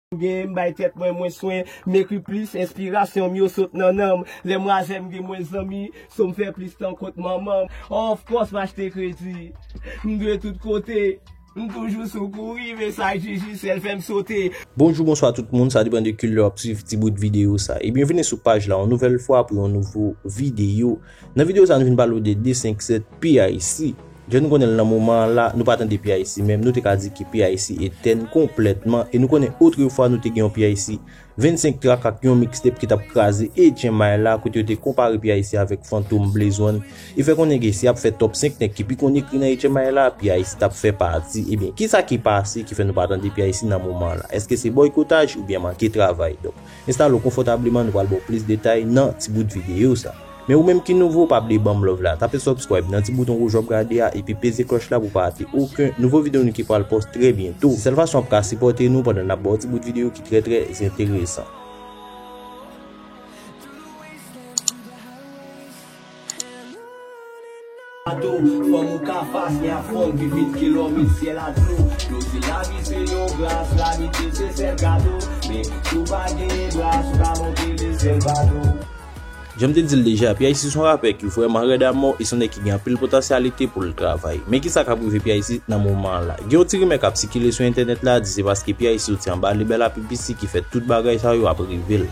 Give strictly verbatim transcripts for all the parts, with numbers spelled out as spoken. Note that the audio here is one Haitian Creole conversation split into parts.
M gen, m bay tèt mwen, mwen swen, m ekri plis, enspirasyon m yo sot nan nanm. Lè m razè, m gen mwen zanmi, so m fè plis tan kot manman m. Of course, m achte kredi. M dwe tout kote. M toujou sou kouri, mesaj Jiji sèl fè m sote. Bonjou, bonswa tout moun, sa depann de kilè w ap swiv ti bout videyo sa. E byenveni sou paj la yon nouvèl fwa pou yon nouvo videyo. Nan videyo sa, nou vin pale w de de senk sèt P I C. Jan nou konnen l nan moman an la, nou pa tande P I C menm, nou te ka di ke P I C etèn konplètman, e nou konnen otrefwa nou te gen yon P I C vennsenk trak ak yon mixtape ki t ap kraze H M I la, kote yo te konpare P I C avèk Fantom, Blaze One, e fè konnen ke si y ap fè top senk nèg ki pi konn ekri nan H M I la, P I C t ap fè pati. Ebyen, kisa ki pase ki fè nou pa tande P I C nan moman an la? Èske se bòykotaj oubyen manke travay? Donk, enstale w konfòtableman, nou pral ba w plis detay nan ti bout videyo sa. Men ou menm ki nouvo, pa bliye ban m love la. Tape subscribe nan ti bouton wouj w ap gade a, epi peze klòch la pou w pa rate okenn nouvo videyo nou ki pral post trè byento. Se sèl fason w ap ka sipòte nou pandan n ap ba w ti bout videyo ki trè, trè enteresan. Fòm ou ka fas, men ap fòm pi vit ke lòm e syèl a dlo. Yo di lavi se yon gras, lavi te se sèl kado. Men si w pa genyen bras, ou ka monte le sèl bato. Jan m te di l deja, P I C se yon rapè ki vrèman rèd amò e se yon nèg ki gen anpil potansyalite pou l travay. Men kisa k ap rive P I C nan moman an la? Gen yon ti rimè k ap sikile sou entènèt la, di se paske P I C soti anba lebèl a P P C ki fè tout bagay sa yo ap rive l.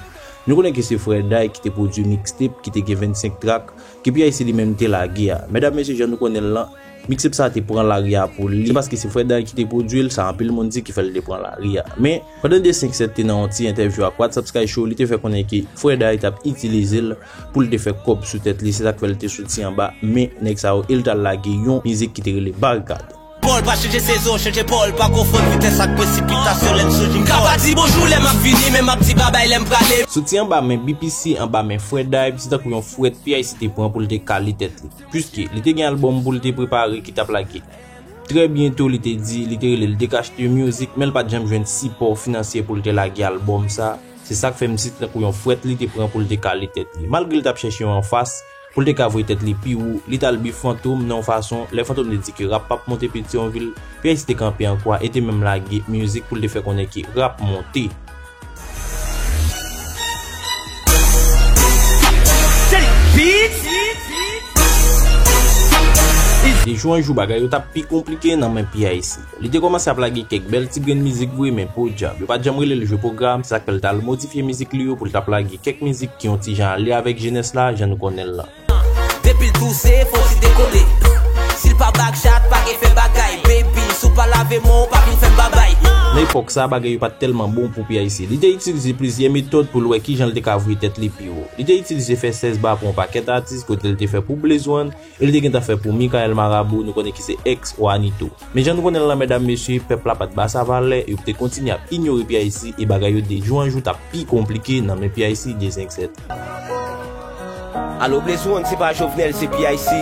Nou konnen ke se Frè Day ki te pwodui mixtape ki te gen vennsenk trak, ke P I C li menm te lage a. Medam, mesye, jan nou konnen l lan, mixtape sa te pran lari a pou li. Se paske se Frè Day ki te pwodui l, sa anpil moun di ki fè l te pran lari a. Men, pandan de senk sèt te nan yon ti entèvyou ak WhatsApp Sky Show, li te fè konnen ke Frè Day t ap itilize l pou l te fè kòb sou tèt li, se sa k fè l te soti anba men nèg sa yo e l t al lage yon mizik ki te rele Barikad. Pòl pa chanje sezon, chanje pòl, pa konfonn vitès ak presipitasyon lè n sou jim. M ka pa di bonjou lè m ap vini, men m ap di babay lè m prale. Soti anba men B P C, anba men Frè Day, se tankou yon frèt P I C te pran pou l te kale tèt li. Piske li te gen albòm pou l te prepare ki t ap lage trè byento, li te di, li te rele l Dekachte Music, men l pa t janm jwenn sipò finansyè pou l te lage albòm sa. Se sa k fè m di se tankou yon frèt li te pran pou l te kale tèt li. Malgre l t ap chèche yon anfas pou l te ka voye tèt li pi wo, li t al bif Fantom nan yon fason, lè Fantom te di ke rap p ap monte Petyonvil, P I C te kanpe an kwa e te menm lage mizik pou l te fè konnen ke rap monte. De jou an jou, bagay yo t ap pi konplike nan men P I C. Li te kòmanse ap lage kèk bèl ti grenn mizik vre, men podyab, yo pa t janm rele l jwe pwogram, se sa k fè l t al modifye mizik li yo pou l t ap lage kèk mizik ki yon ti jan ale avèk jenès la, jan nou konnen l lan. Depi l touse, fò w ti dekole. Si l pa bak chat, pa gen fè bagay. Baby, si w pa lave men w, pa vin fè m babay. Nan epòk sa, bagay yo pa t tèlman bon pou P I C. Li te itilize plizyè metòd pou l wè kijan l te ka voye tèt li pi wo. Li te itilize fè sèz ba pou yon pakèt atis, kote l te fè pou Blaze One, e l te gentan fè pou Mikael Marabou, nou konnen ki se ex Wanito. Men jan nou konnen l lan, medam, mesye, pèp la pa t ba sa valè, yo te kontinye ap inyore P I C, e bagay yo de jou an jou t ap pi konplike nan men P I C de senk sèt. Alo, Blaze One, se pa Jovenel, se P I C,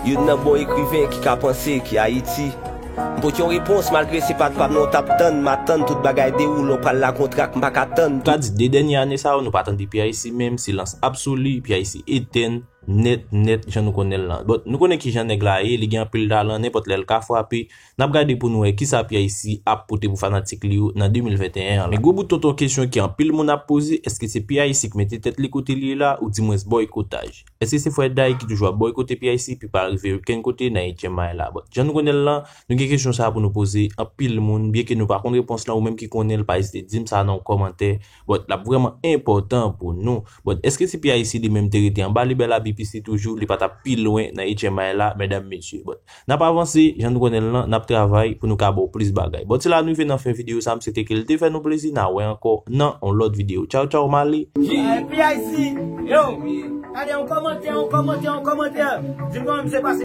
youn nan bon ekriven ki ka panse, ki Ayiti. M pote yon repons, malgre se pa t pa m non w t ap tann, m atann tout bagay dewoule, w pral la kontrak, m pa ka tann. M ka di de dènye ane sa yo, nou pa tande P I C menm, silans absoli, P I C etèn nèt, nèt, jan nou konnen l lan. Bon, nou konnen kijan nèg la ye, li gen anpil talan, nenpòt lè l ka frape. N ap gade pou nou wè kisa P I C ap pote pou fanatik li yo nan de mil venteyen an la. Men gwo bout tonton kesyon ke anpil moun ap poze, èske se P I C ki mete tèt li kote l ye la, oudimwens bòykotaj? Èske se Frè Day ki toujou ap bòykote P I C, pi pa rive okenn kote nan H M I la? Bon, jan nou konnen l lan, nou gen kesyon sa a pou nou poze anpil moun, byenke nou pa konn repons lan, ou menm ki konnen l, pa ezite di m sa nan yon kòmantè. Bon, l ap vrèman enpòtan pou nou. Bon, èske si P I C li menm te rete anba lebèl a B P C toujou, li pa t ap pi lwen nan H M I la, medam, mesye? Bon, n ap avanse, jan nou konnen l lan, n ap travay pou nou ka ba w plis bagay. Bon, se la nou rive nan fen videyo sa, m swete ke l te fè nou plezi, n a wè ankò nan yon lòt videyo. Tchaw, tchaw, m ale. P I C, yo, gade yon kòmantè, yon kòmantè, yon kòmantè. Di m kòman misye pase.